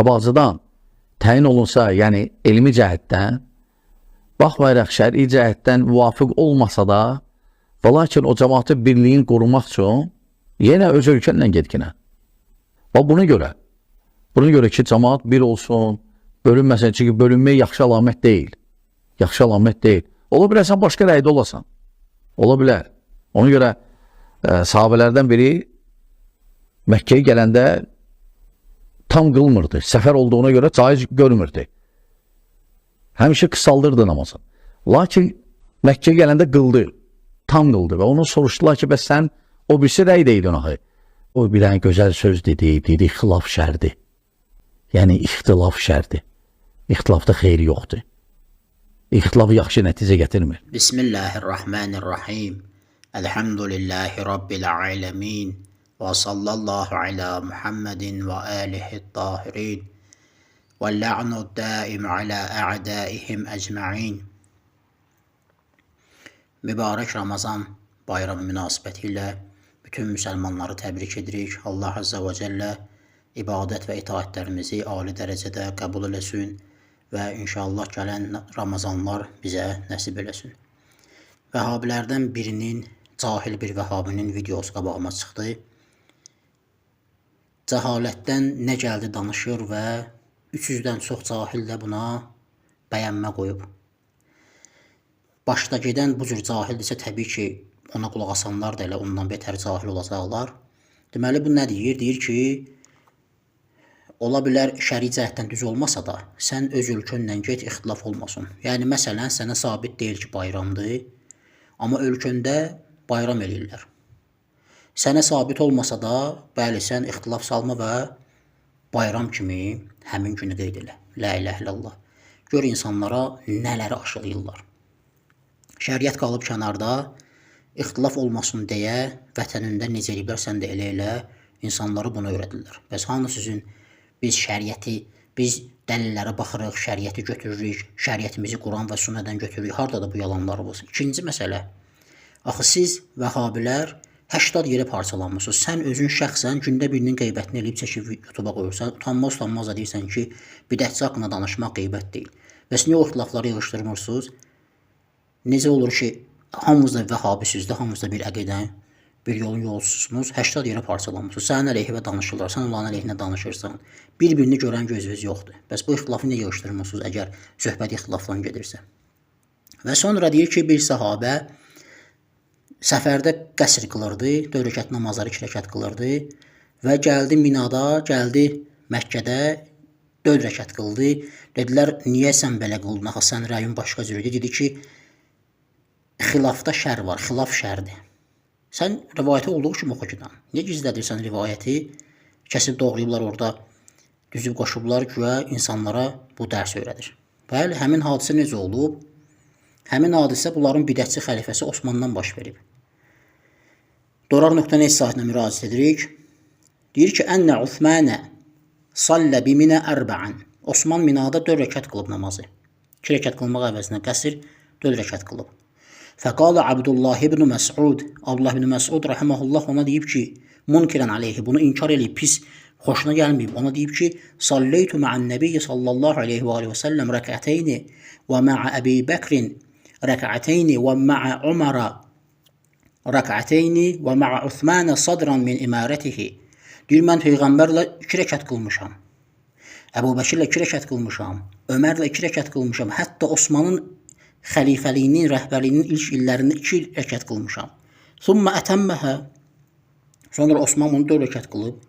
Qabaqcadan təyin olunsa, yəni elmi cəhətdən, baxmayaraq şər'i cəhətdən müvafiq olmasa da, və lakin o cəmaatı birliyin qorumaq üçün yenə öz ölkənlə getkinə. Və buna görə ki, cəmaat bir olsun, bölünməsin, çünki bölünmək yaxşı əlamət deyil. Yaxşı əlamət deyil. Ola bilər, sən başqa rəydə olasan. Ola bilər. Ona görə sahabələrdən biri Məkkəyə gələndə tam qılmırdı. Səfər olduğuna görə caiz görmürdü. Həmişə qısaldırdı namazını. Lakin Məkkəyə gələndə qıldı. Tam qıldı və onu soruşdular ki, bəs sən o birisi rəydə idin axı. O bir dənə gözəl söz dedi, dedi xilaf şərdir. Yəni ixtilaf şərdir. İxtilafda xeyir yoxdur. İxtilaf yaxşı nəticə gətirmir. Bismillahirrahmanirrahim. Elhamdülillahi Rabbil alemin. Və sallallahu ala Muhammedin və alihi tahirin. Və la'nu daim ala a'daihim ecma'in. Mübarək Ramazan bayramı münasibətilə bütün müsəlmanları təbrik edirik. Allah Azza və Cəllə ibadət və itaətlərimizi ali dərəcədə qəbul eləsin və inşallah gələn Ramazanlar bizə nəsib eləsin. Vəhabilərdən birinin, cahil bir vəhabinin videosu qabağıma çıxdı. Cəhalətdən nə gəldi danışır və 300-dən çox cahil də buna bəyənmə qoyub. Başda gedən bu cür cahildirsə, təbii ki, ona qulaq asanlar da elə ondan betər cahil olacaqlar. Deməli, bu nə deyir? Deyir ki, ola bilər şəri cəhətdən düz olmasa da, sən öz ölkənlə get, ixtilaf olmasın. Yəni, məsələn, sənə sabit deyil ki, bayramdır, amma ölkəndə bayram eləyirlər. Sənə sabit olmasa da, bəli, sən ixtilaf salma və bayram kimi həmin günü qeyd elə. La ilahe illallah. Gör insanlara nələri aşılayırlar. Şəriət qalıb kənarda, ixtilaf olmasın deyə vətənində necə eləyiblər, sən də elə elə, insanları bunu öyrədirlər. Bəs hanı sizin biz şəriəti, biz dəlillərə baxırıq, şəriəti götürürük, şəriətimizi Quran və sünnədən götürürük. Hardadır bu yalanlarınız? İkinci məsələ. Axı siz vəhabilər 80 yerə parçalanmısınız. Sən özün şəxsən gündə birinin qeybətini eləyib çəkib YouTube-a qoyursan, utanmaz utanmaz da deyirsən ki, bidətçi haqqında danışmaq qeybət deyil. Bəs niyə o ixtilafları yığışdırmırsınız? Necə olur ki, hamınız da vəhabisiniz də, hamınız da bir əqidən, bir yolun yolçusunuz, 80 yerə parçalanmısınız. Sənin əleyhinə danışırlar, sən onların əleyhinə danışırsan. Bir-birini görən gözünüz yoxdur. Bəs bu ixtilafı niyə yığışdırmırsınız, əgər söhbət ixtilafdan gedirsə? Və sonra deyir ki, bir səhabə səfərdə qəsr qılırdı, 4 rükət namazları 2 rükət qılırdı və gəldi Minada, gəldi Məkkədə 4 rükət qıldı. Dedilər, niyə sən belə qıldın? Axı sən rəyin başqa cür idi. Dedi ki, xilafda şər var, xilaf şərdir. Sən rivayəti olduğu kimi oxu ki, niyə gizlədirsən rivayəti? Kəsib doğrayıblar orada, düzüb qoşublar, güya insanlara bu dərs öyrədir. Bəli, həmin hadisə necə olub? Həmin hadisə bunların bidətçi xəlifəsi Osmandan baş verib. Dorar.net saytına müraciət edirik. Deyir ki, Ənə Uthmanə sallə biminə ərba'an. Osman Minada 4 rükət qılıb namazı. 2 rükət qılmaq əvəzinə qəsr 4 rükət qılıb. Fəqalə Abdullah ibn Məs'ud, Abdullah ibn Məs'ud rahimehullah ona deyib ki, munkirən aleyhi, bunu inkar eləyib, pis, xoşuna gəlməyib. Ona deyib ki, salleytu ma'an nəbiyyi sallallahu aleyhi və aleyhi və səlləm rəkəteyni və ma'a Əbi Bəkrin rəkəteyni və ma'a Umara rəkəteyni və ma'a Uthmanə sadran min imarətihi. Deyir, mən Peyğəmbərlə 2 rəkət qılmışam. Əbu Bəkirlə 2 rəkət qılmışam. Ömərlə 2 rəkət qılmışam. Hətta Osmanın xəlifəliyinin, rəhbərliyinin ilk illərində 2 rükət qılmışam. Thumma ətəmməhə. Sonra Osman bunu 4 rükət qılıb.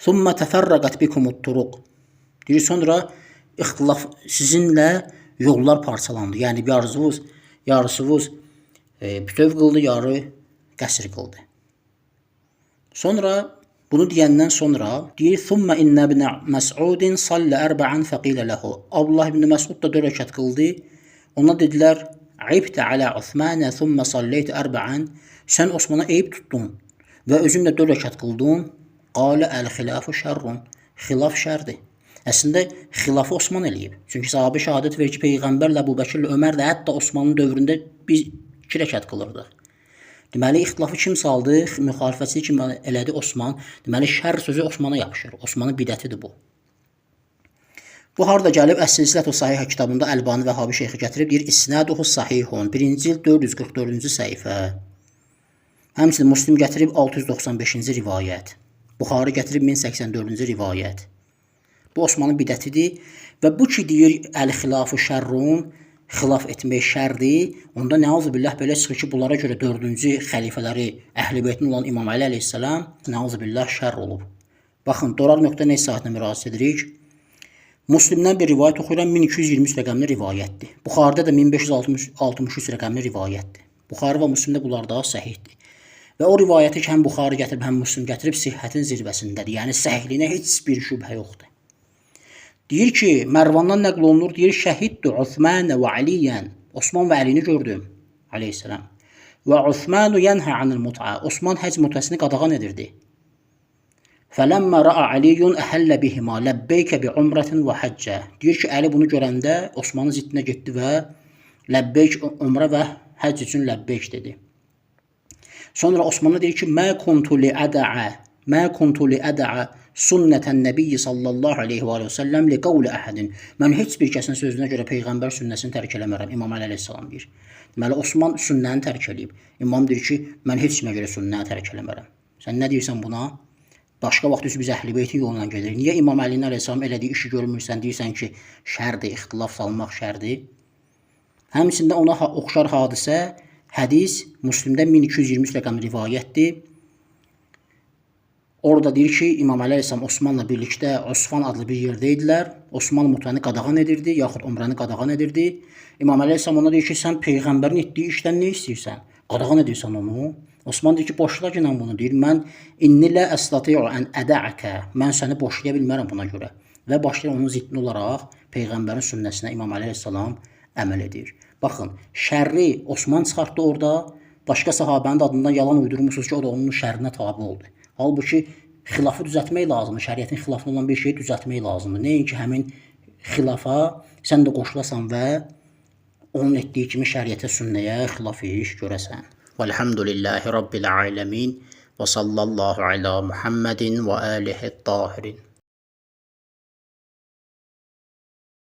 Thumma təfərrəqət bikumut turuq. Deyir, sonra ixtilaf sizinlə yollar parçalandı. Yəni yarısınız bütöv qıldı, yarı qəsr qıldı. Sonra bunu deyəndən sonra deyir, Thumma innə ibn Məs'udin sallə ərba'an fəqilə ləhu. Abdullah ibn Məs'ud da 4 rükət qıldı. Ona dedilər, Aybtə alə Uthmanə thumma salleytə ərba'an. Sən Osmana eyib tutdun və özün də 4 rükət qıldın. Qalə əl-xilafu şərrun. Xilaf şərdir. Əslində, xilafı Osman eləyib. Çünki sahabə şəhadət verir ki, Peyğəmbərlə, Əbu Bəkirlə, Ömərlə, hətta Osmanın dövründə biz 2 rükət qılırdıq. Deməli, ixtilafı kim saldı? Müxalifətçi kim elədi? Osman. Deməli, şər sözü Osmana yapışır. Osmanın bidətidir bu. Bu harda gəlib? Əs-Silsilətü Sahihə kitabında Əlbani Vəhabi şeyxi gətirib, deyir İsnaduhu sahihun. 1-ci cild 444-cü səhifə. Həmçinin Müslim gətirib 695-ci rivayət. Buxarı gətirib 1084-cü rivayət. Bu Osmanın bidətidir və bu ki deyir əl-xilafı şərrun, xilaf etmək şərdir. Onda nəuzubillah belə çıxır ki, bunlara görə 4-cü xəlifələri Əhl-i Beytin olan İmam Əli əleyhissalam nəuzubillah şərr olub. Baxın, dorar.net saytına müraciət edirik. Müslimdən bir rivayət oxuyuram, 1223 rəqəmli rivayətdir. Buxarıda da 1563 rəqəmli rivayətdir. Buxarı və Müslimdə bunlar daha səhihdir. Və o rivayəti ki, həm Buxarı gətirib, həm Müslim gətirib, sihhətin zirvəsindədir. Yəni səhihliyinə heç bir şübhə yoxdur. Deyir ki, Mərvandan nəql olunur, deyir, şəhiddu Osman və Aliyyən. Osman və Əlini gördüm, aleyhissalam. Və Osmanu yənhə anil mut'a. Osman həcc mutəsini qadağan edirdi. Fələmmə ra'a Aliyyun əhəllə bihima ləbbeykə bi umrətin və həccə. Deyir ki, Əli bunu görəndə Osmanın ziddinə getdi və ləbbeyk umrə və həcc üçün ləbbeyk dedi. Sonra Osmana deyir ki, mə kuntu li ədəə, mə kuntu li ədəə sünnətən nəbiyyi sallallahu aleyhi və səlləm li qavli əhədin. Mən heç bir kəsin sözünə görə Peyğəmbər sünnəsini tərk eləmərəm. İmam Əli əleyhissalam deyir. Deməli, Osman sünnəni tərk eləyib. İmam deyir ki, mən heç kimə görə sünnəni tərk eləmərəm. Sən nə deyirsən buna? Başqa vaxt biz Əhl-i Beytin yolundan gedirik. Niyə İmam Əlinin əleyhissalam elədiyi işi görmürsən, deyirsən ki, şərdir, ixtilaf salmaq şərdir? Həmçində ona oxşar hadisə hədis Müslimdə 1223 rəqəmli rivayətdir. Orada deyir ki, İmam Əli əleyhissalam Osmanla birlikdə Osman adlı bir yerdə idilər. Osman mutəni qadağan edirdi, yaxud umrəni qadağan edirdi. İmam Əli əleyhissalam ona deyir ki, sən peyğəmbərin etdiyi işdən nə istəyirsən? Qadağan edirsən onu. Osman deyir ki, boşla ginən bunu. Deyir, mən inni lə əstati'u ən ədəəkə. Mən səni boşlaya bilmərəm buna görə. Və başlayır onun ziddini olaraq peyğəmbərin sünnəsinə İmam Əli əleyhissalam əməl edir. Baxın, şərri Osman çıxartdı orada. Başqa sahabənin də adından yalan uydurmusunuz ki, o da onun şərrinə tabe oldu. Halbuki xilafı düzəltmək lazımdır. Şəriətin xilafında olan bir şeyi düzəltmək lazımdır. Nəinki həmin xilafa sən də qoşulasan və onun etdiyi kimi şəriətə, sünnəyə xilaf iş görəsən. Velhamdülillahi Rabbil aləmin və sallallahu alə Muhammedin və alihi tahirin.